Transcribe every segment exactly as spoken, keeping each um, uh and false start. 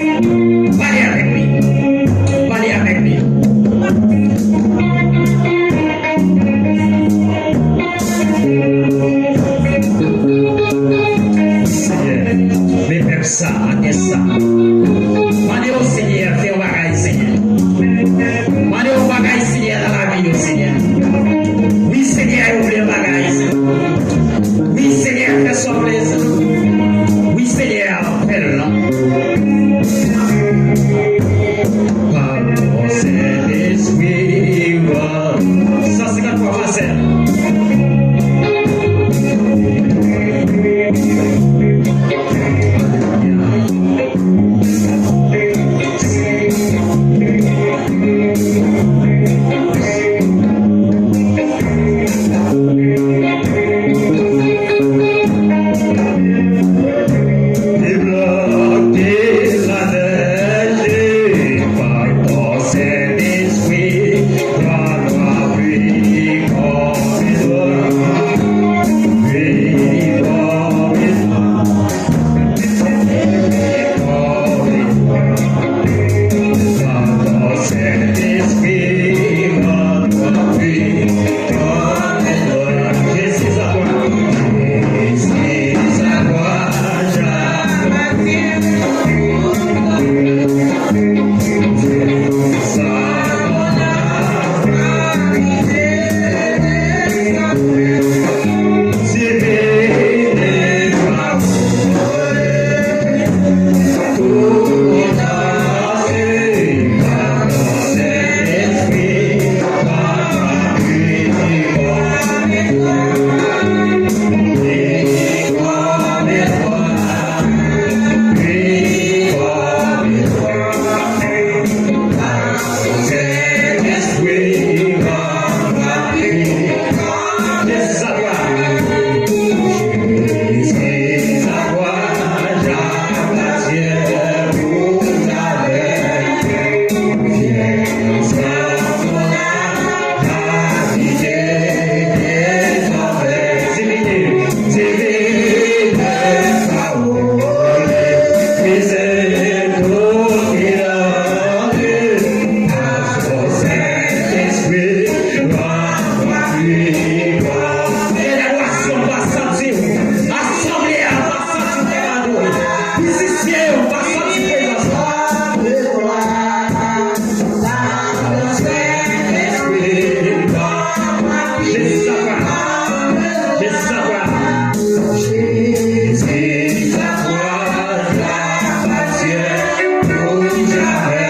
Pale avèk li. Pale avèk li. Senyè, men pèp sa, atè sa. Mande w, Senyè, fè yon bagay, Senyè. Mande yon bagay, Senyè, nan lavi yo, Senyè. Wi, Senyè, yo vle yon bagay, Senyè. Wi, Senyè, fè sa w vle, Senyè. Wi, Senyè, fè l non. Pa non Sentespri w. San senkanntwa pasè. Mizisyen yo, pa santi prezans la. Jezi sa pa. Jezi sa pa. Jezi sa pa. Pou jamè.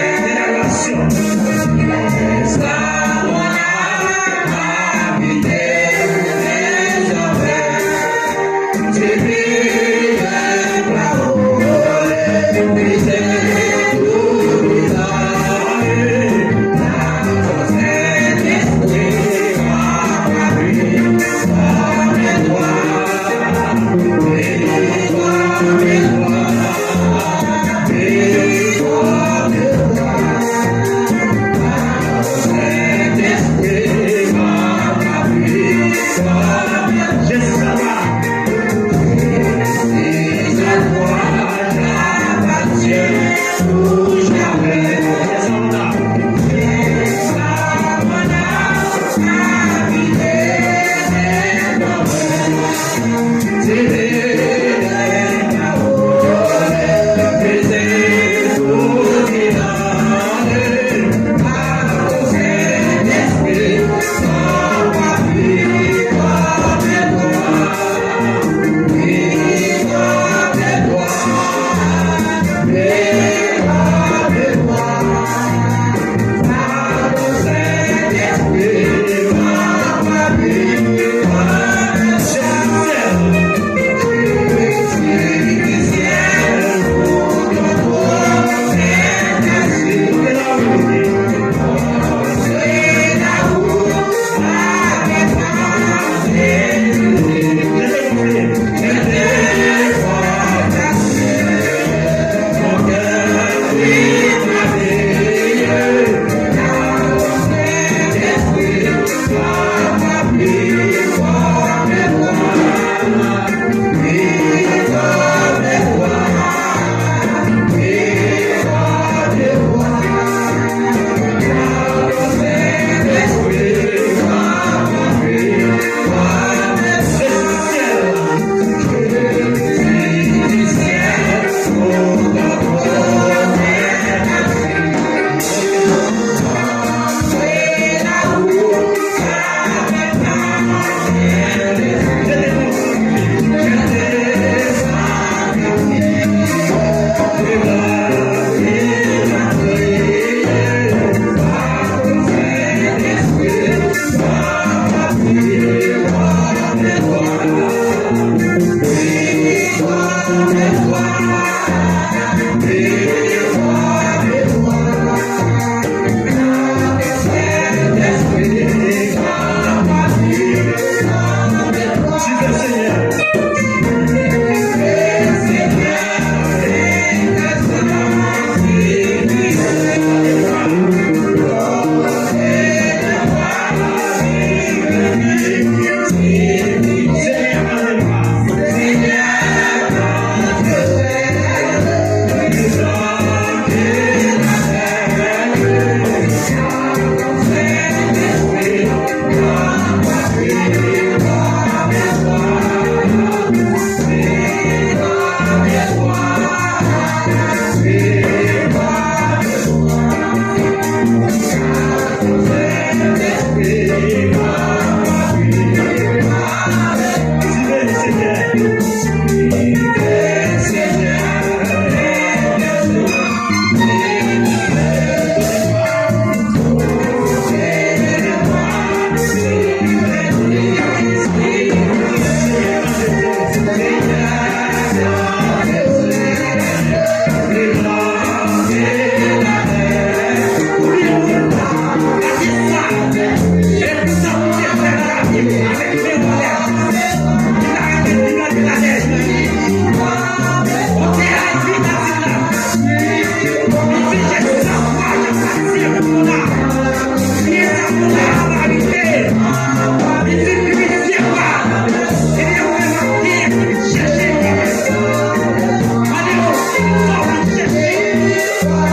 Elevasyon.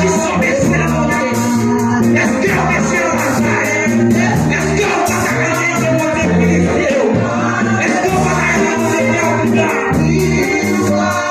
Ki sa w bezwen nan moman? Èske w bezwen yon travay? Èske w pa ta renmen ke Bondye benefisye w? Èske w pa ta renmen Bondye fè w pli gran?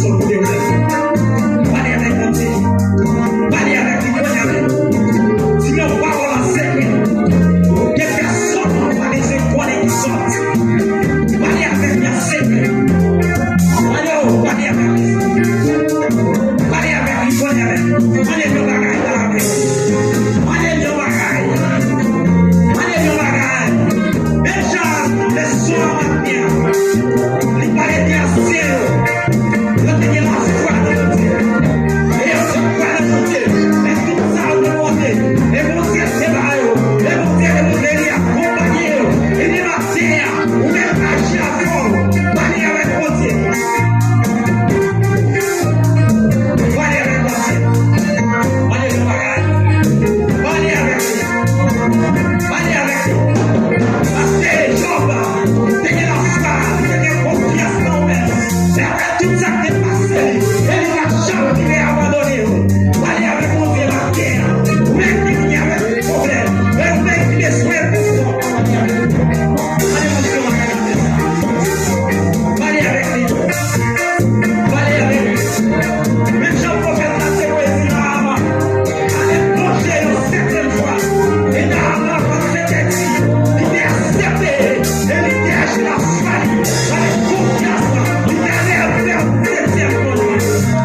Pale avèk Bondye. Pale avèk li, konnen avèk li. Di yon pawòl an sekrè. Gen pèsonn ou pa bezwen konnen ki sòti. Pale avèk li an sekrè. Pale, pale avèk li. Pale avèk li, konnen avèk li. Mande l yon bagay, pale avèk li. Mande l yon bagay. Mande l yon bagay. Menm jan lè swa maten an, li pale de ansyen yo. Yo te gen lafwa nan Bondye. E yo te kwè nan Bondye. Men tout sa yo te monte. E Bondye te ba yo. E Bondye te montre li akonpaye yo. E demen maten an, ou menm aji avè w. Pale avèk Bondye. Pale avèk Bondye. Pale yon bagay. Pale avèk li. Pale avèk li. Paske Jòb te gen lafwa, li te gen konfyans nan ou menm. E apre tout sa k te pase li, e li pa janm rive abandone ou. Pale avèk Bondye maten an. Ou menm ki vini avèk pwoblèm, men ou menm ki bezwen pou kò w, pale avèk li. Pale Bondye maten an. Pale avèk li. Pale avèk li. Menm jan pwofèt la te voye di Naaman, ale plonje yon setyèm fwa. E Naaman, kòm se te di, li te aksepte, e li te aji nan fwa li, avèk konfyans, li te ale avè yon dezyèm plonjman.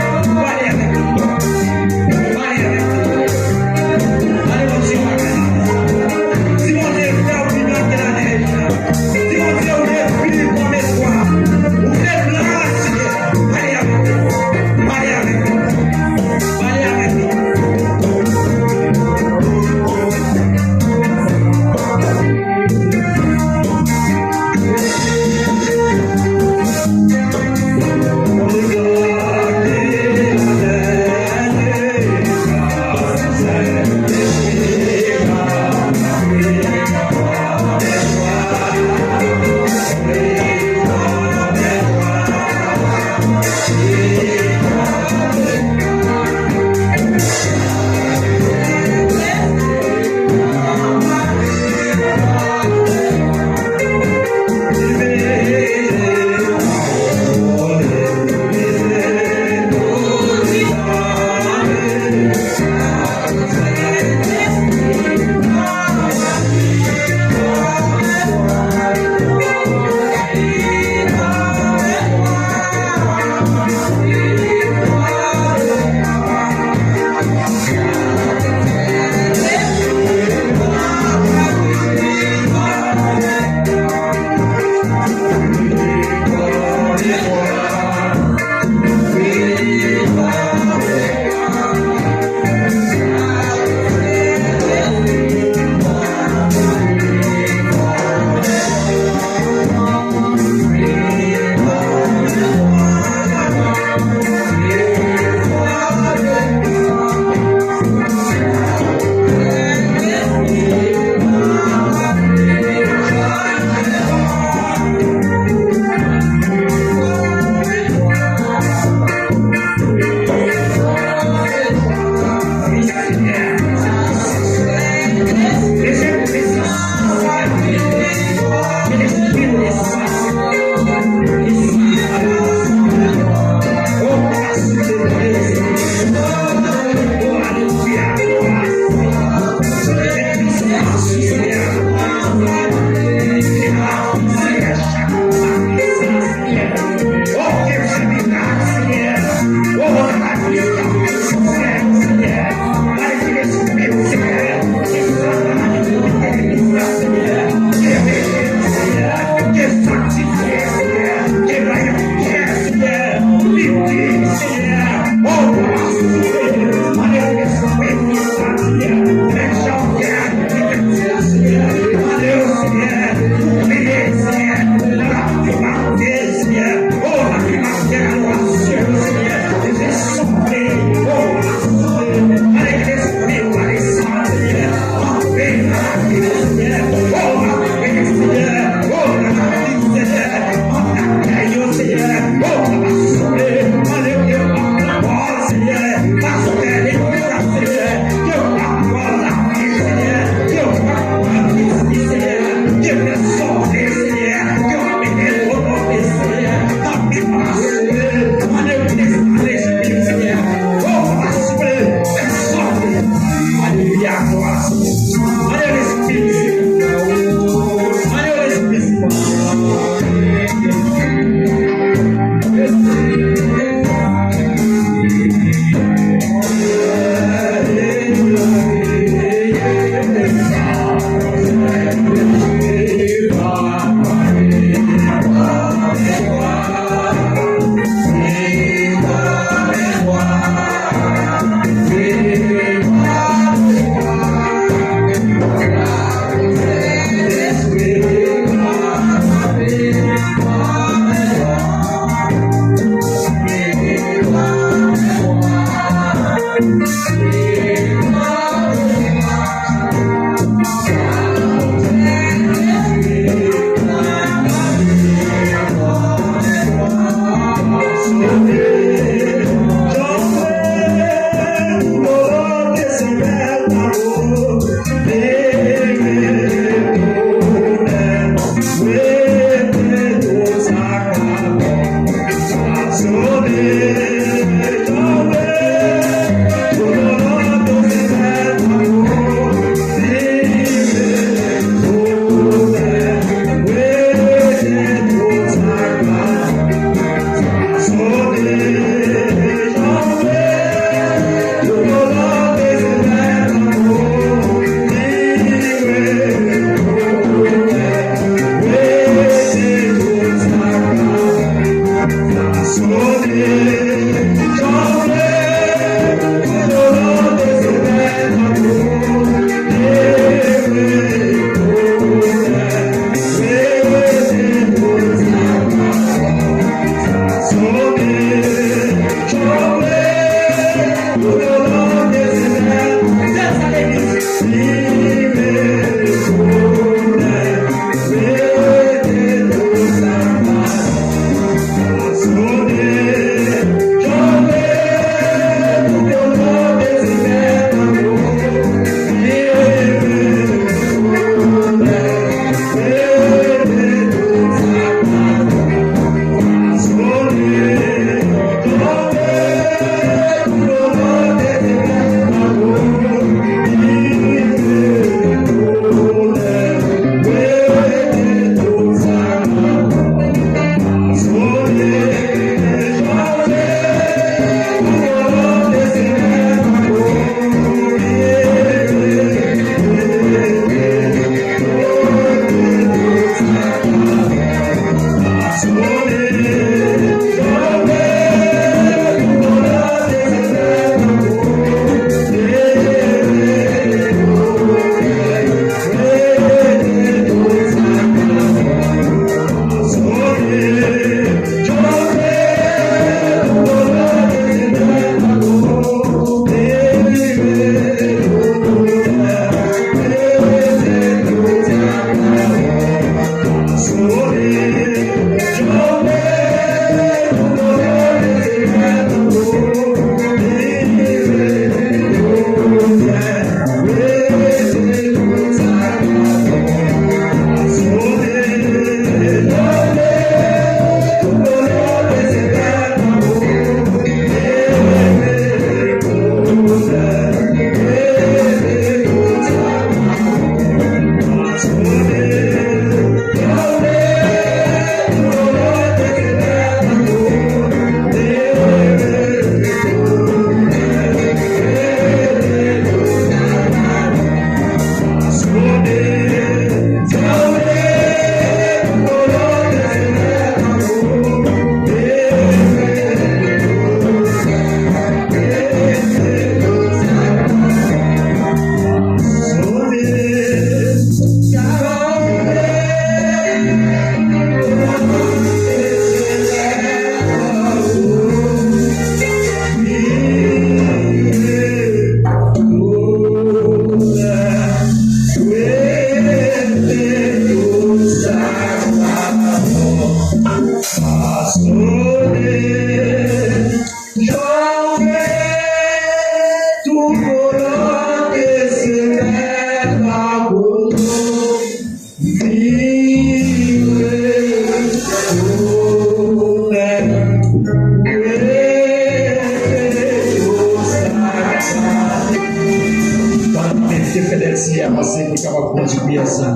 Pandan nou medite, fè Dèlsi avanse pou l kapab kondui priyè sa.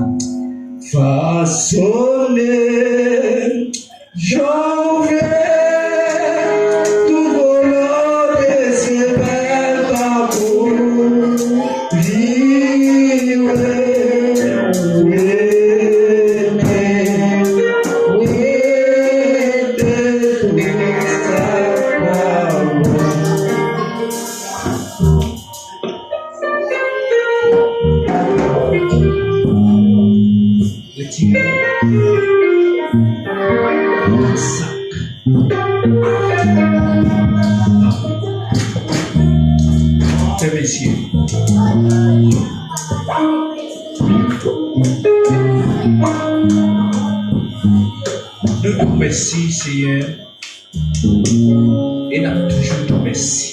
Fasone jan w vle, tout volonte se bèl tankou vire, rete, rete tout sa pa bon. Retire. Sak. Fèmen zye. Nou di w mèsi, Seyè, e n ap toujou di w mèsi.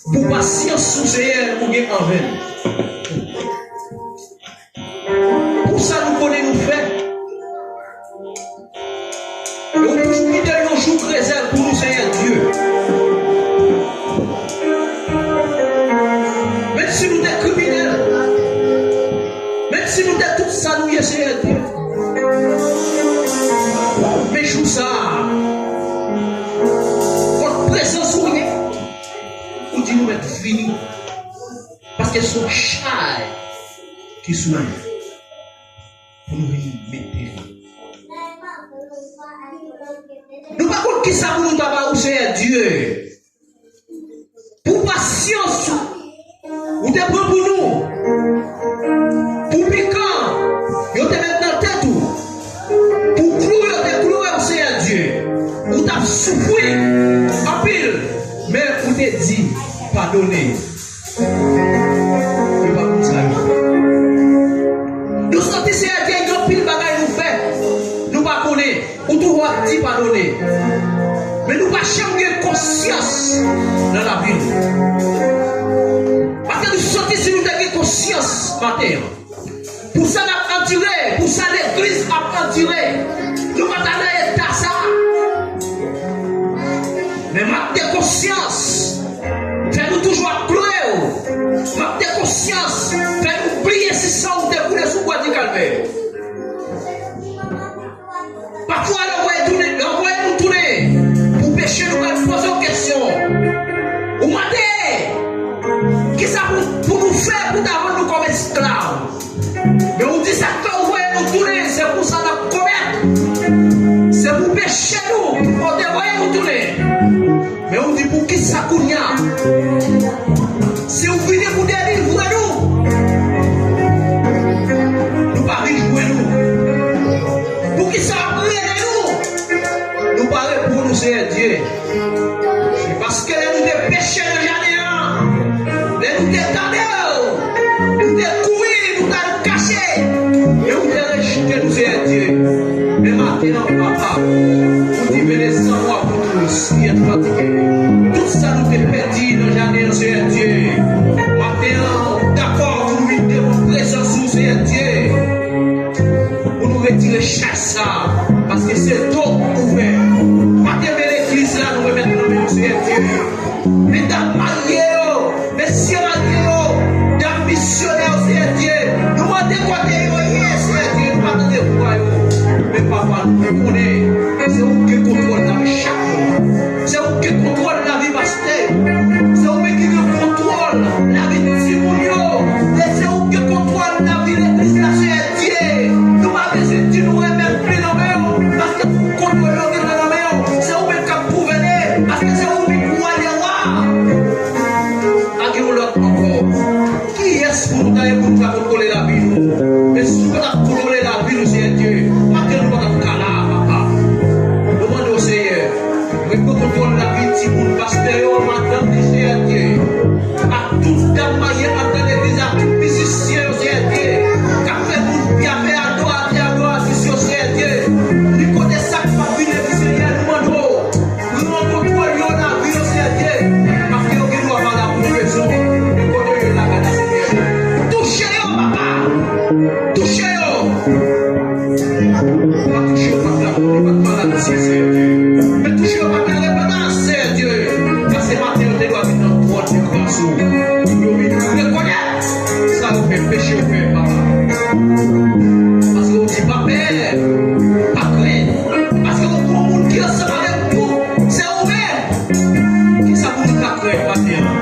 Pou pasyans ou, Seyè, ou gen anvè n. Pou sa nou konnen nou fè. Ou toujou kite yon jou trezè pou nou, Senyè Dye. Menm si nou te kriminèl, menm si nou te tout sa nou ye, Senyè Dye, men jou sa a, kot prezans ou ye, ou di nou mèt vini, paske se yon chay ki sou nou pou nou vin mete li. Nou pa konn kisa pou nou ta ba ou, Senyè Dye, pou pasyans ou te pran pou nou, pou pikan yo te met nan tèt ou, pou klou yo te klouwe w, Senyè Dye. Ou t ap soufri anpil, men ou te di, "Padone." Yo pa konn sa yo fè. Nou santi, Senyè Dye, gen anpil bagay nou fè, nou pa konnen. Ou toujou ap di padone. Men nou pa janm gen konsyans nan lavi nou. Paske nou santi si nou te gen konsyans maten an, pou sa n ap andire, pou sa legliz ap andire, nou pa ta nan eta sa a. Men mank de konsyans fè nou toujou ap klouwe w. Mank de konsyans fè nou bliye si san w te koule sou bwa di Kalvè. Pafwa, lè w voye tounen, lè w voye nou tounen pou peche, nou pral poze w kesyon. Ou mande, "Kisa pou, pou nou fè pou ta vann nou kòm esklav?" Men ou di sa k fè ou voye nou tounen, se pou sa n ap komèt. Se pou peche nou ki fè w te voye nou tounen. Men ou di, "Poukisa kounye a, si w vini pou delivre nou, nou pa vin jwenn ou? Poukisa w ap rele nou, nou pa reponn ou, Senyè Dye?" Se paske lè nou te peche nan jaden an, lè nou te tande w, nou te kouri, nou t al kache, men ou te rejte nou, Senyè Dye. Men maten an, papa, ou di, "Venez à moi, vous tous qui êtes fatigués." Tout sa nou te pèdi nan jaden an, Senyè Dye, maten an, ou dakò pou nou vin devan prezans ou, Senyè Dye, pou nou retire chay sa, paske se do ouvè. Pa kenbe legliz la, nou remèt nan men w, Senyè Dye. Medam marye yo, mesye marye yo, dam misyonè yo, Senyè Dye, nou mande kote yo ye, Senyè Dye, nou pa tande vwa yo. Men papa, nou konnen se ou ki gen kontwòl lavi chak moun. Se ou ki gen kontwòl lavi pastè yo. Se ou menm ki gen kontwòl lavi timoun yo. E se ou ki gen kontwòl lavi legliz la, Senyè Dye. Nou pa bezwen di nou remèt li nan men w, paske se ou kontwòl yo gentan nan men w. Se ou menm k ap gouvène, paske se ou menm ki wa dè wa. Pa gen yon lòt ankò. Kiyès pou nou ta ye pou nou ta kontwole lavi nou? Men si nou pa t ap kontwole lavi nou, Senyè Dye, maten nou pa t ap ka la, papa. Nou mande w, Senyè, repran kontwòl lavi timoun pastè yo, madanm li, Senyè Dye, ak tout dam marye anndan legliz la, tout mizisyen yo, Senyè Dye, k ap fè moun pyape adoratè, adoratris yo, Senyè Dye, li kote sa k p ap vin legliz, Senyè, nou mande w, pran kontwòl yo, lavi yo, Senyè Dye, paske yo gen dwa pa la pou rezon, men kote yo ye la, gade, Senyè, touche yo, papa, touche yo. Pa touche yo pa la, pa maladi, Senyè Dye. Men touche yo pa la repentans, Senyè Dye. Paske maten yo te dwa vin nan twòn de gras ou. Pou yo vin rekonèt sa yo fè, peche yo fè, papa. Paske ou di pa pè, pa krent. Paske ou gon moun ki ansanm avèk nou, se ou menm. Kisa pou nou ta krent maten an?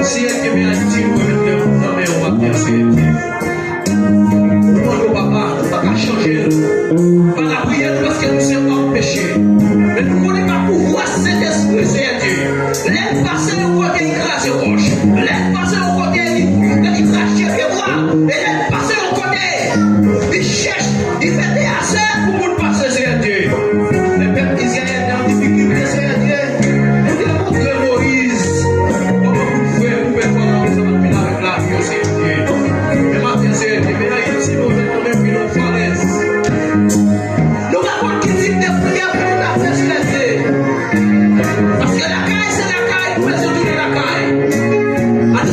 Senyè Dye, men Ayiti, nou remèt nan men ou maten an, Senyè Dye. Nou mande w, papa, nou pa ka chanje l pa lapriyè nou, paske nou se òm peche. Men nou konnen pa pouvwa Sentespri, Senyè Dye, lè l pase yon kote, li kraze wòch. Lè l pase yon kote, li, li krache pyebwa. E lè l pase yon kote, li chèche, li fè teyasè pou moun pase, Senyè Dye. Men pèp Izrayèl te an difikilte, Senyè Dye. Ou te montre Moyiz kòman pou l fè pou pèp Farawon sa pa t vin avèk lavi yo, Senyè Dye. Men maten, Senyè Dye, men Ayiti, nou ret kanmenm vin yon falèz. Nou pa konn ki tip de priyè pou nou ta fè, Senyè Dye. Paske lakay se lakay, nou bezwen tounen lakay. An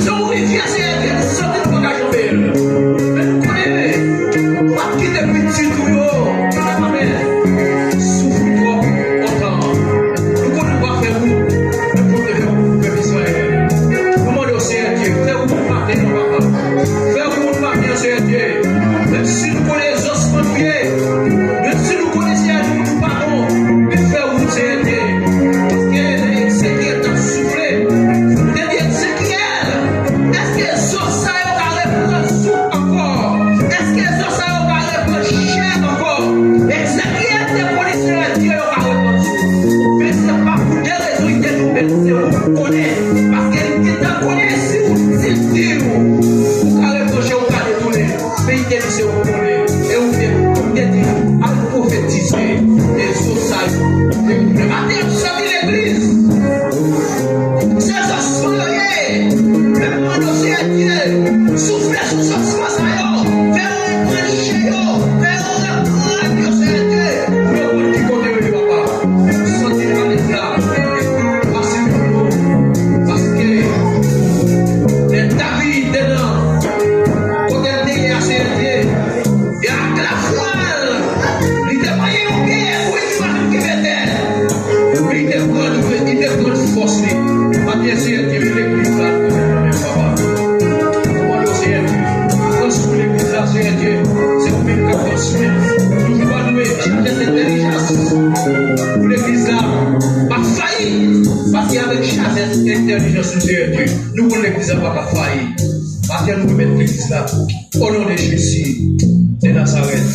O non de Jezi de Nazarèt,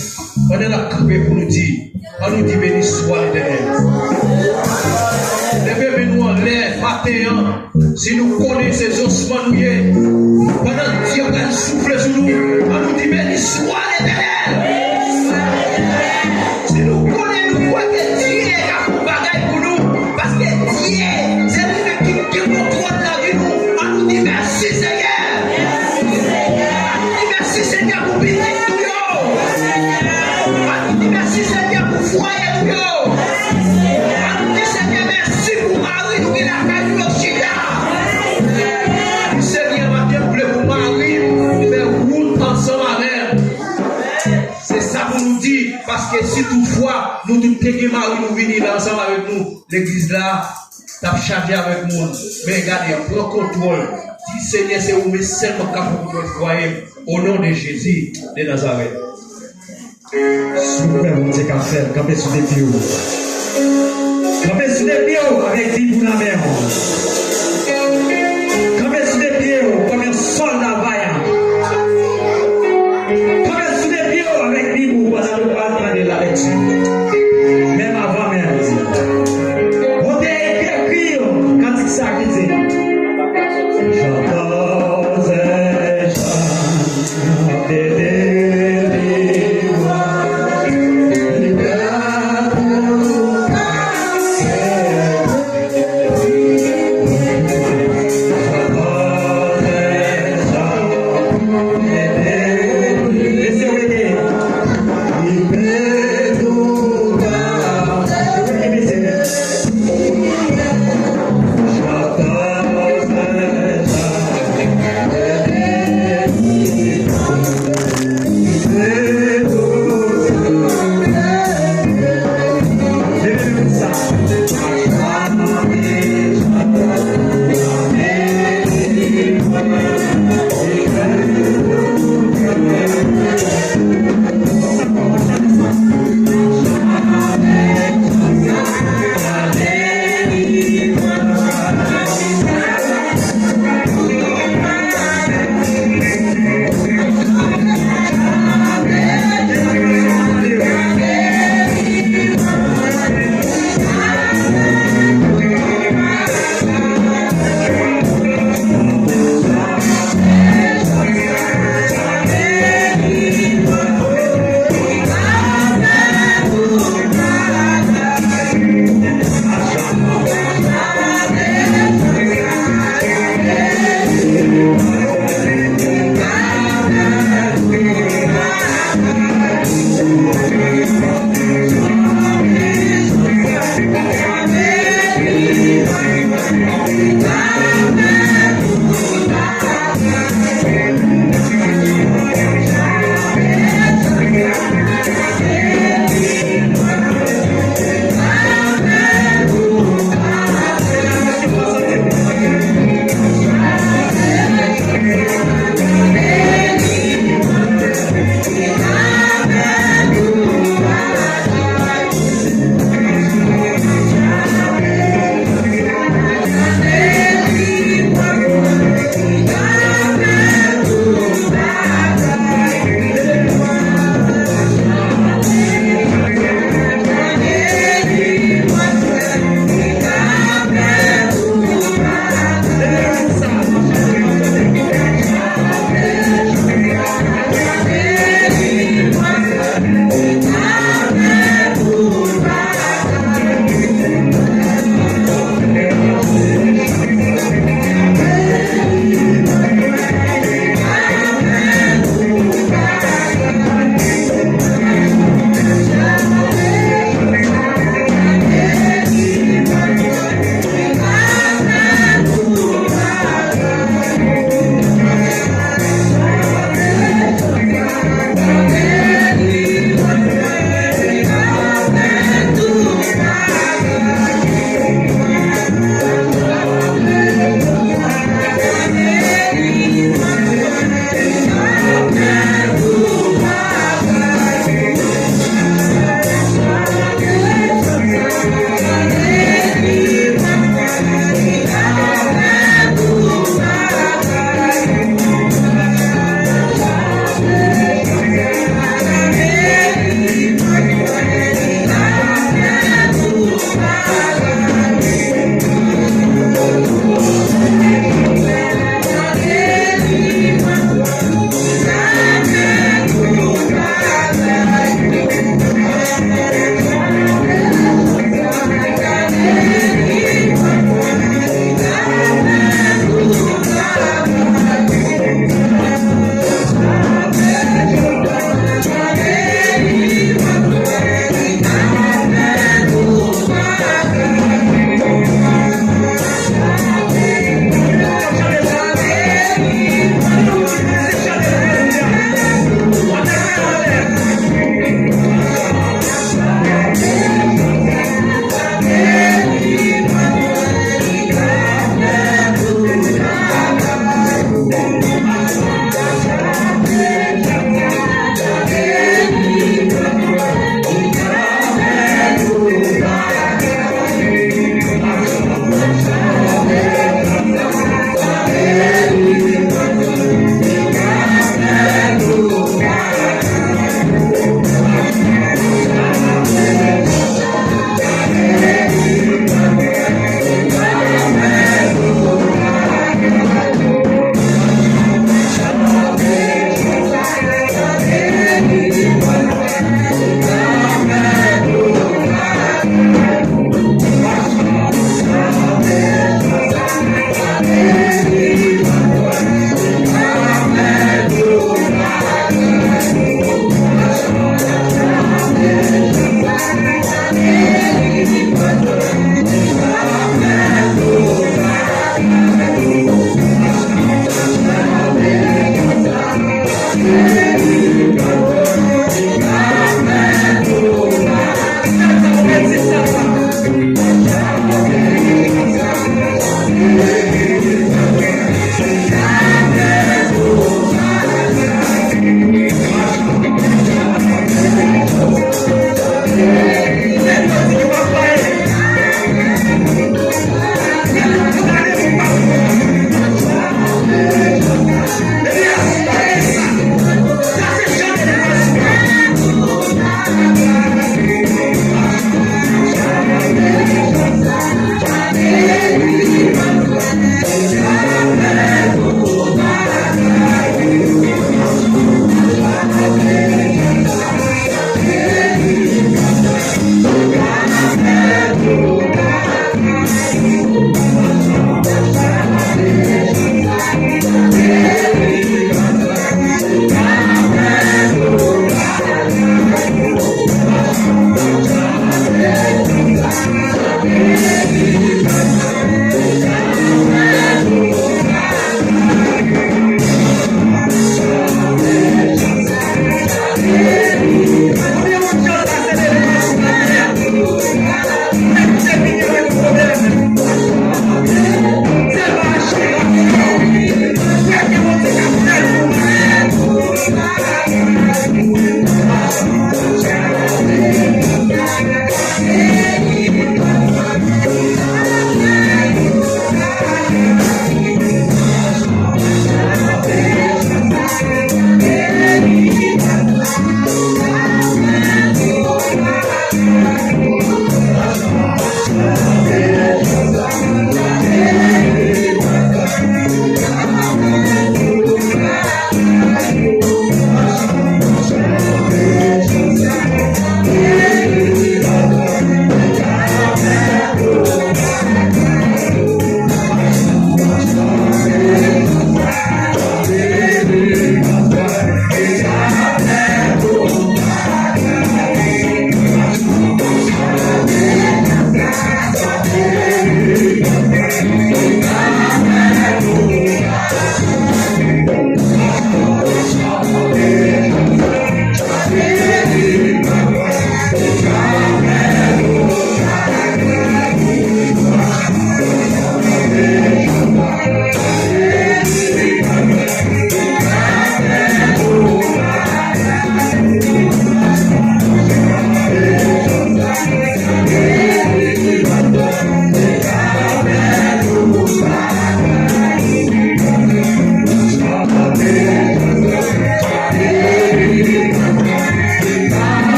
pandan n ap kanpe pou nou di, ann nou di, beni swa Letènèl. Leve men nou anlè maten an, si nou konnen se zosman nou ye, pandan dyab la soufle sou nou, ann nou di, beni swa Letènèl. Si nou konnen nou kwè ke Dye ka fè yon bagay pou nou, paske Dye, se li menm ki gen kontwòl lavi nou, ann nou di, mèsi Senyè. Ann nou di, mèsi Senyè pou pitit nou yo. Ann nou di, mèsi Senyè pou fwaye nou yo. Ann nou di, Senyè, mèsi pou mari nou gen lakay nou yo chita. Di, Senyè, maten m vle pou mari m fè wout ansanm avè m. Se sa pou nou di, paske si toutfwa nou tout te gen mari nou vini la ansanm avèk nou, legliz la t ap chaje avèk moun. Men gade, pran kontwòl. Di, Senyè, se ou menm sèlman k ka pran kontwòl fwaye m. O non de Jezi de Nazarèt. Si w kwè Bondye ka fè l, kanpe sou de pye w. Kanpe sou de pye w avèk Bib ou nan men w. Kanpe sou de pye w kòm yon sòlda vayan. Kanpe sou de pye w avèk Bib ou pandan nou pral tande lalèkti. Menm avan menm, Bondye ekri yon kantik sa ki di, Jan Kòzè, Jan de delivrans, li prè pou aksepte.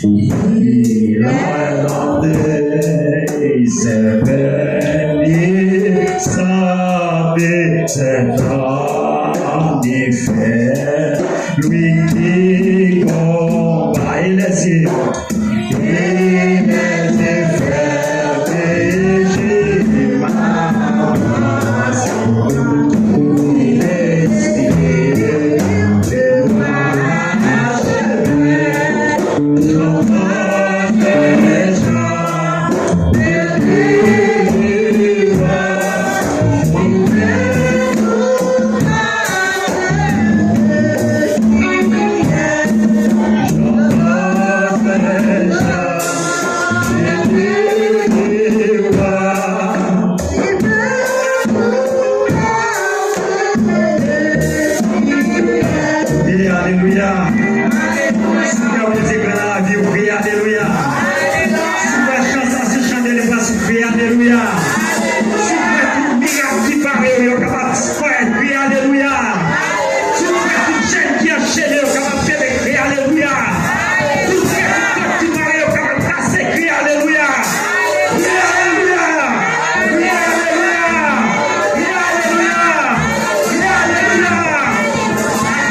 Il a lavé ses peines, il savait ses âmes, il fait lui qui combat. Il est si, il est si fermé, il m'a Alelouya. Senyè Bondye, gran nan lavi w, kriye alelouya. Si w wè chan sa se chan delivrans, ou kriye alelouya. Si w wè tout mirak ki pare yo, yo kapab disparaître, kriye alelouya. Si w wè tout chèn ki anchene yo kapab kenbe, kriye alelouya. Si w wè tout pòt ki pare yo kapab kase, kriye alelouya. Kriye alelouya. Kriye alelouya. Kriye alelouya. Kriye alelouya.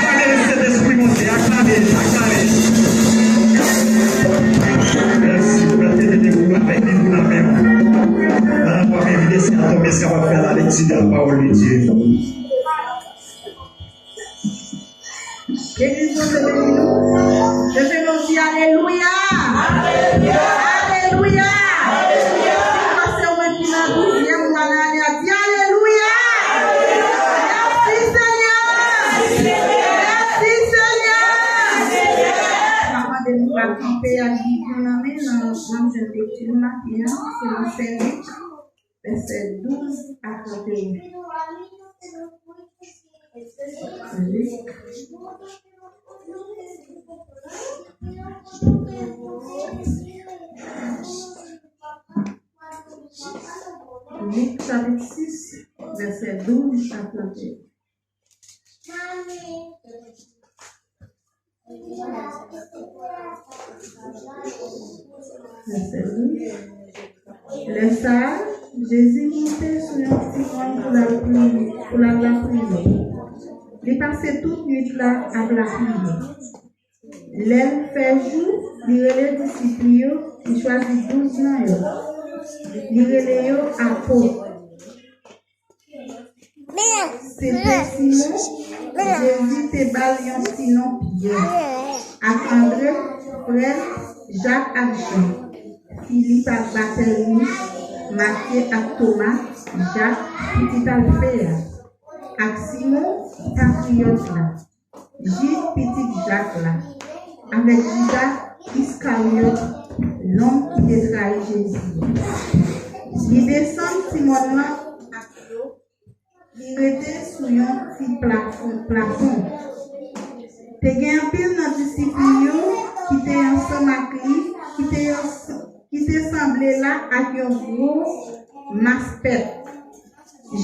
Aklame Sentespri monte, aklame, aklame. Mèsi pou lè tete de ou avèk li pou nan men w. Pandan w ap envite Seyè a tonbe, sa w ap fè la lekti de la pawòl de Dye. Legliz, Bondye beni nou. Leve men w, di alelouya. Alelouya. Alelouya. Alelouya. Pase w menm ki nan douzyèm mwa nan ane a, di alelouya. Mèsi Senyè. Mèsi Senyè. M ap mande nou pa kanpe ak Bib nou nan men, n ap jwenn lekti nou maten an, se nan Sen Lik, vèsè douz a trannteyen. Lik. Lik chapit sis, vèsè douz a trannteyen. Lè sa a, Jezi monte sou yon ti mòn pou l al priye, pou l al lapriyè. Li pase tout nuit la ap lapriyè. Lè l fè jou, li rele disip li yo, li chwazi douz nan yo. Li rele yo apot. Se te Simon, Jezi te ba l yon ti non Pyè, ak Andre, frè l, Jak ak Jan, Filip ak Batèlmi, Matye ak Toma, Jak, pitit Alfe a, ak Simon, Patriyòt la. Jid, pitit Jak la, avèk Jida Iskaryòt, nonm ki te trayi Jezi a. Li desann ti mòn nan ak yo, li rete sou yon ti plafon, plafon. Te gen anpil nan disip li yo ki te ansanm ak li, ki te ans-, ki te sanble la ak yon gwo mas pèp.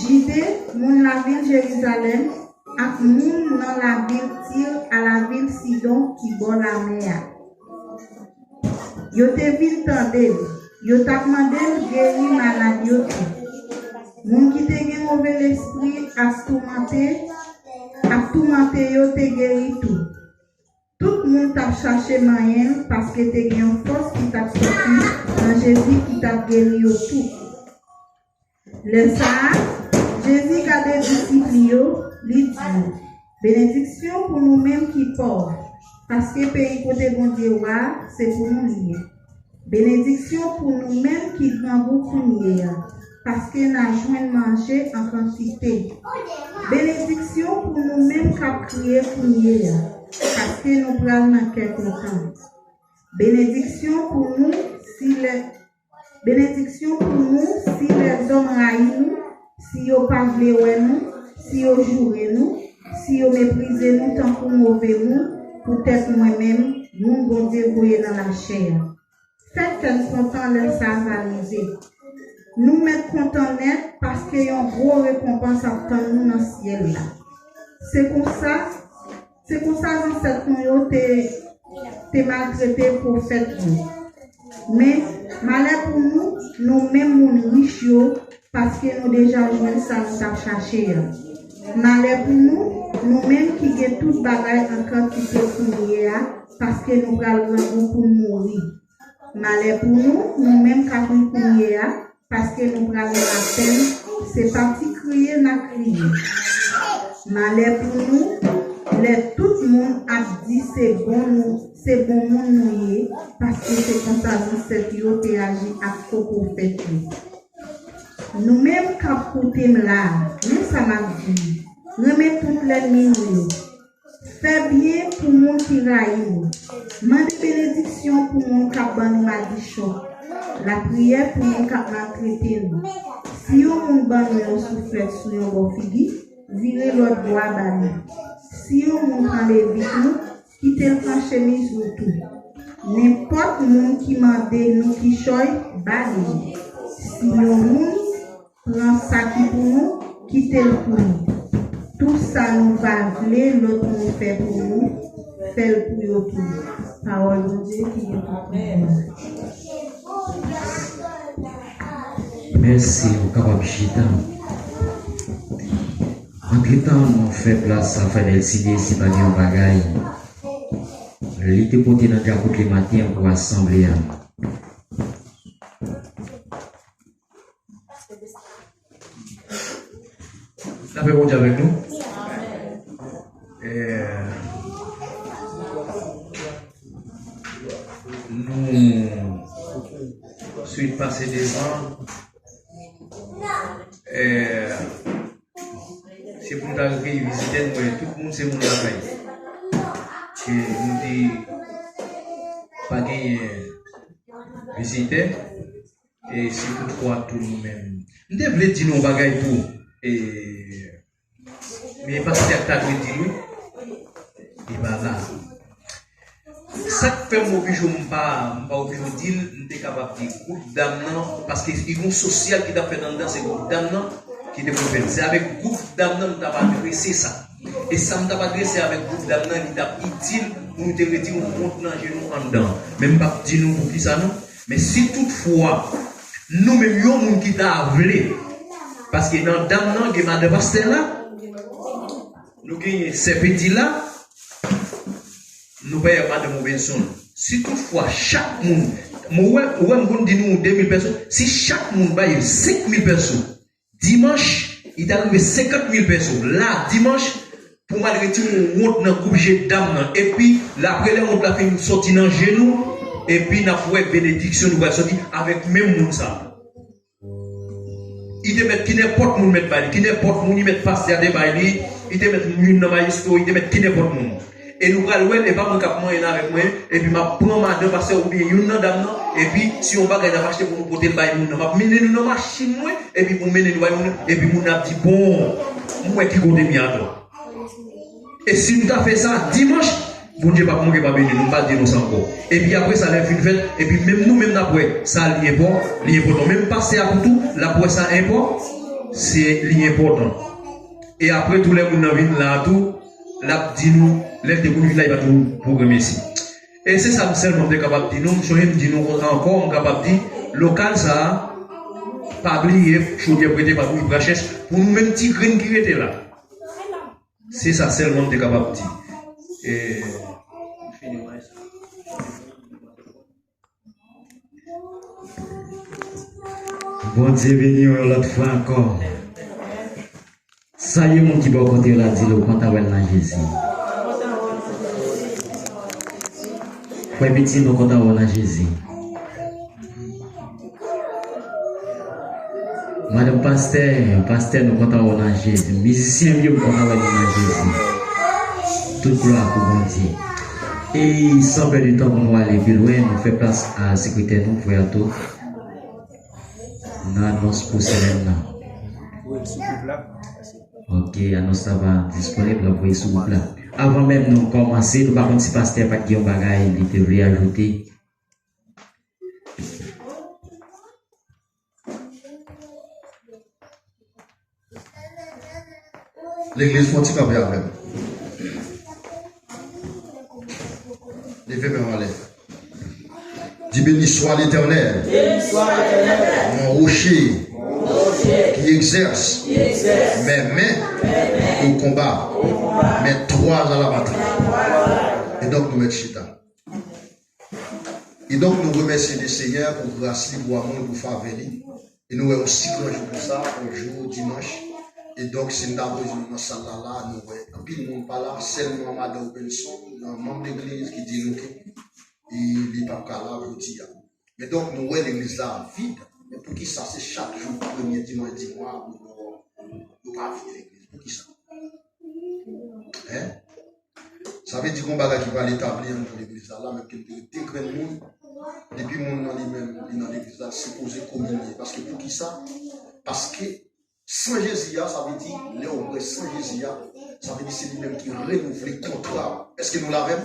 Jide, moun lavil Jerizalèm, ak moun nan lavil Tir a lavil Sidon ki bò lamè a. Yo te vin tande l, yo t ap mande l geri malad yo tou. Moun ki te gen move lespri ap toumante, ap toumante yo te geri tou. Tout moun t ap chache manyen l paske te gen yon fòs ki t ap sòti nan Jezi ki t ap geri yo tou. Lè sa a, Jezi gade disip li yo, li di yo, benediksyon pou nou menm ki pòv, paske peyi kote Bondye wa a, se pou nou li ye. Benediksyon pou nou menm ki grangou kounye a, paske n a jwenn manje an kantite. Benediksyon pou nou menm k ap kriye kounye a, paske nou pral nan kè kontan. Benediksyon pou nou si lè, benediksyon pou nou si lèzòm rayi nou, si yo pa vle wè nou, si yo joure nou, si yo meprize nou tankou move moun, poutèt mwen menm, moun Bondye voye nan lachè a. Fè kè n kontan lè sa a va rive. Nou mèt kontan nèt paske yon gwo rekonpans ap tann nou nan syèl la. Se konsa, se konsa zansèt nou yo te, te maltrete pwofèt yo. Men, malè pou nou, nou menm moun rich yo, paske nou deja jwenn sa nou t ap chache a. Malè pou nou, nou menm ki gen tout bagay an kantite kounye a, paske nou pral grangou pou n mouri. Malè pou nou, nou menm k ap ri kounye a, paske nou pral nan lapenn, se pa ti kriye n a kriye. Malè pou nou, lè tout moun ap di se bon nou, se bon moun nou ye, paske se konsa zansèt yo te aji ak fo pwofèt yo. Nou menm k ap koute m la a, men sa m ap di, renmen tout lènmi nou yo. Fè byen pou moun ki rayi nou. Mande benediksyon pou moun k ap ban nou madichon. Lapriyè pou moun k ap maltrete nou. Si yon moun ban nou yon souflèt sou yon bò figi, vire lòt bò a ba li. Si yon moun anlè vit nou, kite l pran chemiz nou tou. Nenpòt moun ki mande nou kichòy, ba li li. Si yon moun pran sa ki pou nou, kite l pou li. Tou sa nou pa vle lòt moun fè pou nou, fè l pou yo tou. Pawòl Bondye ki gen tout pouvwa. Mèsi, ou kapab chita. Antretan, nou fè plas a Frè Nelsiné, si pa gen yon bagay li te pote nan djakout li maten an pou asanble a. Lapè Bondye avèk nou. Eh, nou swit pase devan. Eh, se pou nou ta rekeyi vizitè, nou wè tout moun se moun lakay. E nou di pa genyen vizitè. E si toutfwa tou nou menm. M te vle di nou yon bagay tou. E, men pastè a ta dwe di l wi. Li pa la. Sa k fè m oblije, m pa, m pa oblije di l, m te kapab di gwoup dam nan, paske li gen yon sosyal ki t ap fèt anndan, se gwoup dam nan ki te pou fè l. Se avèk gwoup dam nan m t ap adrese sa. E sa m t ap adrese avèk gwoup dam nan, li t ap itil pou nou te retire yon wont nan je nou anndan. Men m p ap di nou poukisa non. Men si toutfwa, nou menm yon moun ki ta vle, paske nan dam nan, gen madan pastè la, nou genyen sè Pedi la, nou pa madan Robinson. Si toutfwa, chak moun, mwen wè, ou wè m konn di nou de mil pèsòn, si chak moun bay senk mil pèso, dimanch, li ta rive senkant mil pèso. La, dimanch, pou m al retire yon wont nan gwoup je dam nan. Epi, l apre lè wont la fin soti nan je nou, epi n ap wè benediksyon nou pral soti avèk menm moun sa. Li te mèt ki nenpòt moun mèt bay li, ki nenpòt moun li mèt pastè a te bay li, li te mèt youn nan mayestwo, li te mèt ki nenpòt moun. E nou pral wè l, e pa mwen k ap manyen l avèk mwen, epi m ap pran madan pastè oubyen youn nan dam nan, epi si yon bagay n ap achte pou nou pote l bay moun nan, m ap mennen nou nan machin mwen, epi pou mennen nou bay moun nan, epi moun nan ap di, bon, m wè ki kote m ye atò. E si nou ta fè sa dimanch, Bondye p ap manke pa beni nou, m pa di nou sa ankò. Epi apre sa, lè l fin fèt, epi menm nou menm n ap wè, sa li enpò, li enpòtan. Menm pastè a tou, tou, l ap wè sa enpò, se li enpòtan. E apre tou lè moun nan vin la tou, l ap di nou, lè l te konn vin la, li pa t pou, pou remèsye. E se sa m sèlman m te kapab di nou, m sonje m di nou konsa ankò, m kapab di, lokal sa a, pa bliye, chodyè prete pa bouyi pran chèch, pou nou menm ti grenn ki rete la. Se sa sèlman m te kapab di. E, Bondye beni w yon lòt fwa ankò. Salye moun ki bò kote w la, di l ou kontan wè l nan Jezi. Frè Piti, nou kontan wè w nan Jezi. Madanm pastè, pastè, nou kontan wè w nan Jezi. Mizisyen m yo, m kontan wè nou nan Jezi. Tout glwa pou Bondye. E san pèdi tan pou nou ale pi lwen, nou fè plas a sekretè nou, frè Arthur. Nan anons pou semèn nan. Wi, sou gwoup la. Ok, anons la va disponib, l ap voye sou gwoup la. Avan menm nou kòmanse, nou pa konn si pastè pa t gen yon bagay li te vle ajoute. Legliz, fè yon ti kanpe avè m. Leve men w anlè. Di, béni soit l'Éternel, mon rocher, qui exerce mes mains au combat, mes trois à la batterie. E donk, nou mèt chita. E donk, nou remèsye le Senyè pou gras li, pou amou l, pou favè li. E nou wè yon si gran jou konsa, yon jou dimanch. E donk, si n ta voye nou nan sal la, la, nou wè anpil moun pa la, sèlman madan Robinson, nan manm legliz ki di nou ke e li p ap ka la jodi a. Men donk, nou wè legliz la vid. Men poukisa se chak jou premye dimanch di mwa pou nou, nou pa vini legliz? Poukisa? Hein? Sa vle di gon bagay ki pral etabli anndan legliz la, la menm ke l te rete grenn moun. Depi moun nan li menm, li nan legliz la, sipoze kominye. Paske poukisa? Paske san Jezi a, sa vle di, lè w bwè san Jezi a, sa vle di se li menm ki renouvle kontra a. Èske nou la avè m?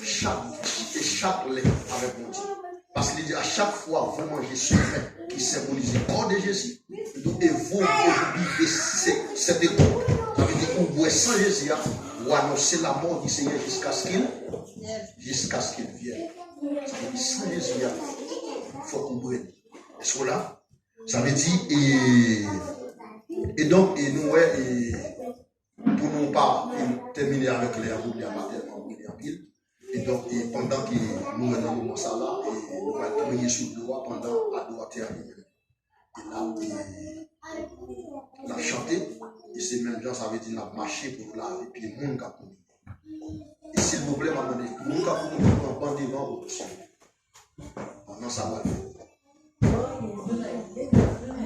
Chak jou e chak lè avèk Bondye. Paske li di, à chaque fois vous mangez ce pain qui symbolise le corps de Jésus, et vous, et vous buvez ce- cette coupe, sa vle di ou bwè san Jezi a, ou anonse la mort du Seigneur jusqu'à ce qu'il, jusqu'à ce qu'il vienne. Sa vle di san Jezi a, fòk ou bwè li. Èske w la? Sa vle di, e, e donk, e nou wè, e, pou nou pa, e, tèmine avèk lè a, pou lè a pa tèlman brile anpil. E donk, e pandan ke nou wè nan moman sa la, e nou pral priye sou dlo a pandan adoratè a li menm. E l ap, e, l ap chante, e se menm jan, sa vle di n ap mache pou nou lave pye moun k ap kominye. E silvouplè, m ap mande moun k ap kominye pran ban devan yo, mesye. Pandan sa pral fèt.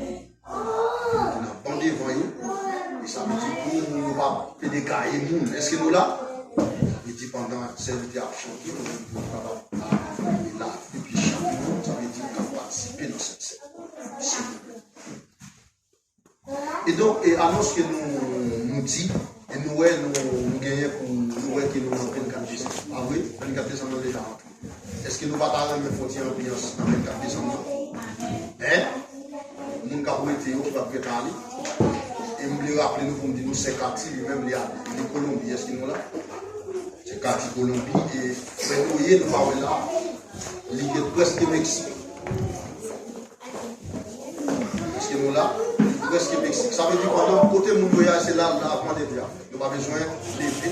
Ki nan ban devan yo. E sa vle di pou moun yo pa plede gaye moun. Èske nou la? Sa vle di pandan sèvitè ap chante, nou menm pou nou kapab la, e la, epi chak moun, sa vle di k ap patisipe nan sèt sèt. Silvouplè. E donk, e anons ke nou, nou di, e nou wè, nou, nou genyen pou nou wè ke nou nan vennkat desanm. Pa vre? Vennkat desanm nan deja rantre. Èske nou pa ta renmen fè yon ti anbyans nan vennkat desanm nan? Hein? Moun k ap rete yo, ki p ap gentan ale. E m vle raple nou pou m di nou, Sè Kati, li menm, li ale. Li Kolonbi, èske nou la? Sè Kati Kolonbi, e frè Noye, nou pa wè la. Li gen prèske Meksik. Èske nou la? Li prèske Meksik. Sa vle di pandan kote moun yo ye a, se la, la ap mande li a. Yo pa bezwen leve.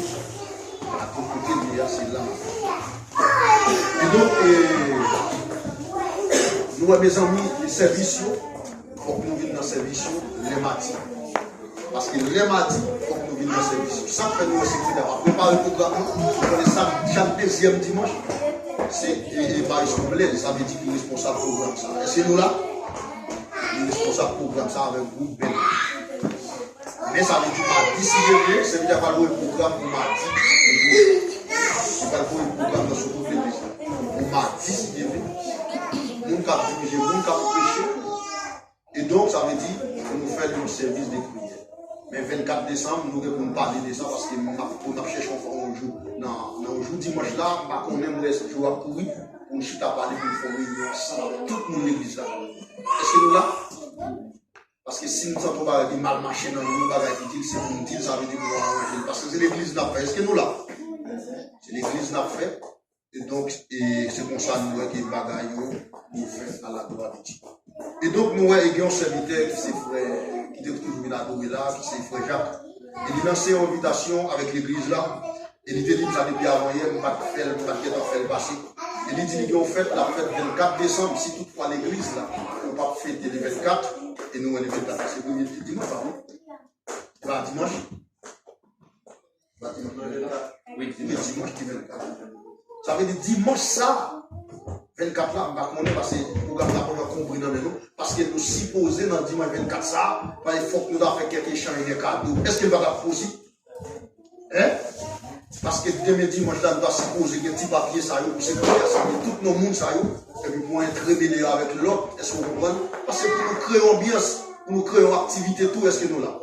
Akote kote li ye a, se la. E donk, e, nou wè, mezanmi, sèvis yo, fòk nou vin nan sèvis yo lè madi. Paske lè madi, fòk nou vin nan sèvis yo. Sa k fè nou wè sekretè a pa prepare pwogram nan, nou konnen sa, chak dezyèm dimanch, se, e, e, Evariste Blaise, sa vle di ki responsab pwogram sa. Èske nou la? Li responsab pwogram sa avèk gwoup Bèl. Men sa vle di madi, si Dye vle, sèvitè a pral voye pwogram pou madi. Li pral voye pwogram nan sou tout legliz la. Pou madi, si Dye vle. Moun k ap dirije, moun k ap preche. E donk, sa vle di, pou nou fè l yon sèvis de priyè. Men vennkat desanm, nou gen pou n pale de sa, paske n ap, pou n ap chèche yon fwa yon jou. Nan, nan yon jou dimanch la, m pa konnen, m wè jou ap kouri, pou n chita pale, pou n fè yon reyinyon ansanm avèk tout moun legliz la. Èske nou la? Paske si m santi yon bagay ki mal mache nan nou, yon bagay ki di l, se pou m di l, sa vle di pou nou aranje l. Paske se legliz n ap fè. Èske nou la? Se legliz n ap fè. E donk, e se konsa nou wè ke bagay yo, yo fèt à la gloire de Dieu. E donk, nou wè, e gen yon sèvitè ki se frè, ki te toujou vin adore la, ki se frè Jak. E li lanse yon envitasyon avèk legliz la. E li te di m sa depi avan yè, m pa t fè l, m pa t gentan fè l pase. E li di li gen yon fèt l ap fèt vennkat desanm, si toutfwa legliz la, nou p ap fete le vennkat, e nou wè le vennkat la, se premye dimanch, pa vre? Se pa dimanch? Se pa dimanch ki vennkat? Wi, dimanch ki vennkat. Sa vle di dimanch sa, vennkat la, m pa konnen, paske pwogram la poko konpri nan men nou, paske nou sipoze nan dimanch vennkat sa, paske fòk nou ta fè kèk echanj de kado. Èske l pa t ap posib? Hein? Paske demen dimanch la, nou ta sipoze gen ti papye sa yo pou sekretè a siyen tout non moun sa yo, epi pou entremele yo avèk lòt, èske w konprann? Paske pou nou kreye yon anbyans, pou nou kreye yon aktivite tou, èske nou la?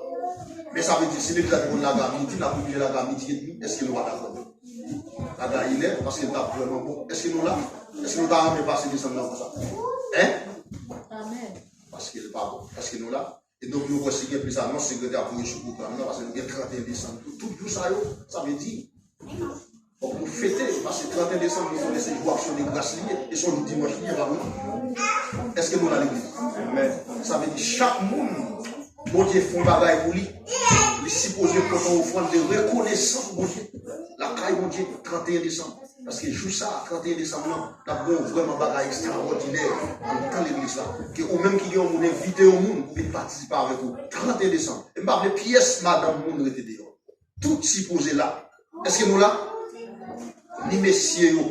Men sa vle di, si legliz la te konn lage a midi, n ap oblije lage a midi edmi, èske nou pa ta konn lage a inè, paske l t ap vrèman bon. Èske nou la? Èske nou ta renmen pase desanm nan konsa? Hein? Amèn. Paske l pa bon. Èske nou la? E donk, nou kwè si gen plis anons, sekretè ap voye sou pwogram nan, paske nou gen trannteyen desanm tou. Tout jou sa yo, sa vle di, fòk nou fete, paske trannteyen desanm, nou konnen se jou aksyon de gras li ye, e se yon jou dimanch li ye, pa vre? Èske nou la legliz? Sa vle di chak moun, Bondye fè yon bagay pou li, li sipoze pote yon ofrann de rekonesans pou Bondye, lakay Bondye, trannteyen desanm. Paske jou sa, trannteyen desanm nan, n ap gen vrèman bagay ekstrawòdinè anndan legliz la. Ke ou menm ki gen yon moun, envite yon moun pou vin patisipe avèk ou. Trannteyen desanm. E m pa vle pyès madanm moun rete deyò. Tout sipoze la. Èske nou la? Ni mesye yo,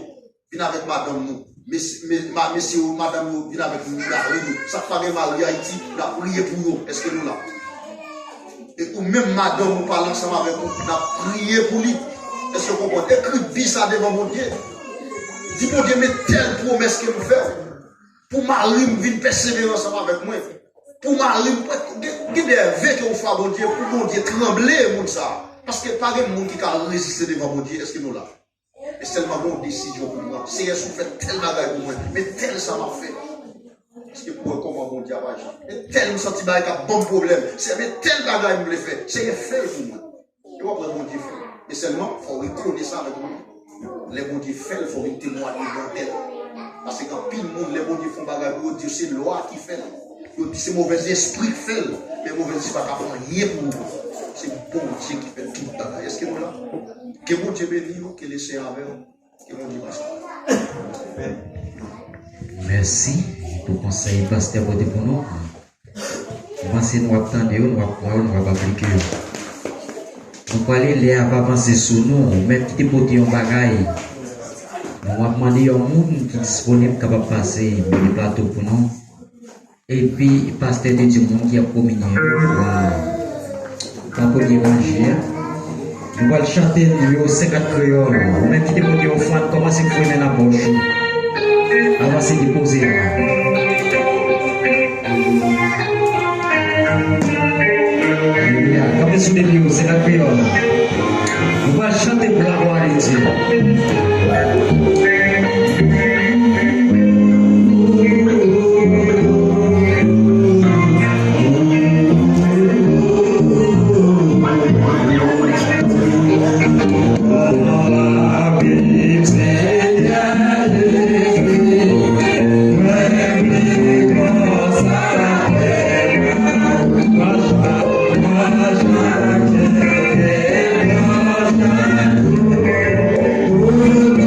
vin avèk madanm nou. Mes- me- ma- Mesye yo, madanm yo, vin avèk mari yo. Sa k pa gen mari Ayiti, n ap priye pou yo. Èske nou la? E ou menm madanm ou pale ansanm avèk ou, n ap priye pou li. Èske w konprann? Ekri bi sa devan Bondye. Di Bondye, men tèl pwomès ke m fè w. Pou mari m vin pèsevere ansanm avèk mwen. Pou mari m, gen, gen de ve ke w fè a Bondye, pou Bondye tranble moun sa a. Paske pa gen moun ki ka reziste devan Bondye. Èske nou la? E sèlman gen yon desizyon pou m pran. Seyè, si w fè tèl bagay pou mwen, men tèl sa m ap fè. Paske pou wè kòman Bondye ap aji. Men tèl m santi bagay k ap ban m pwoblèm. Seyè, men tèl bagay m vle fè. Seyè, fè l pou mwen. E w ap wè Bondye fè l. Men sèlman, fò w rekonesan avèk Bondye. Lè Bondye fè l, fò w vin temwaye de tèl. Paske gen anpil moun, lè Bondye fè yon bagay pou yo, di yo se lwa ki fè l. Yo di se movèzespri k fè l. Men movèzespri pa ka fè anyen pou ou. Se Bondye ki fè tout bagay. Èske nou la? Ke Bondye beni w, ke Lesenyè avè w, ke Bondye pase. Mèsi pou konsèy pastè pote pou nou. M panse nou ap tande yo, nou ap pran yo, nou ap aplike yo. Nou prale lè ap avanse sou nou, ou mèt ki te pote yon bagay. Nou ap mande yon moun ki disponib kapab pase bò de plato pou nou. Epi, pastè te di moun ki ap kominye yo, pou, pou premye ranje a. Nou pral chante nou yo senkant kreyòl. Ou menm ki te pote ofrann, kòmanse foure men nan pòch ou. Avanse depoze a. Alelouya. Kanpe sou de pye w, senkant kreyòl. Nou pral chante pou laglwa de Dye.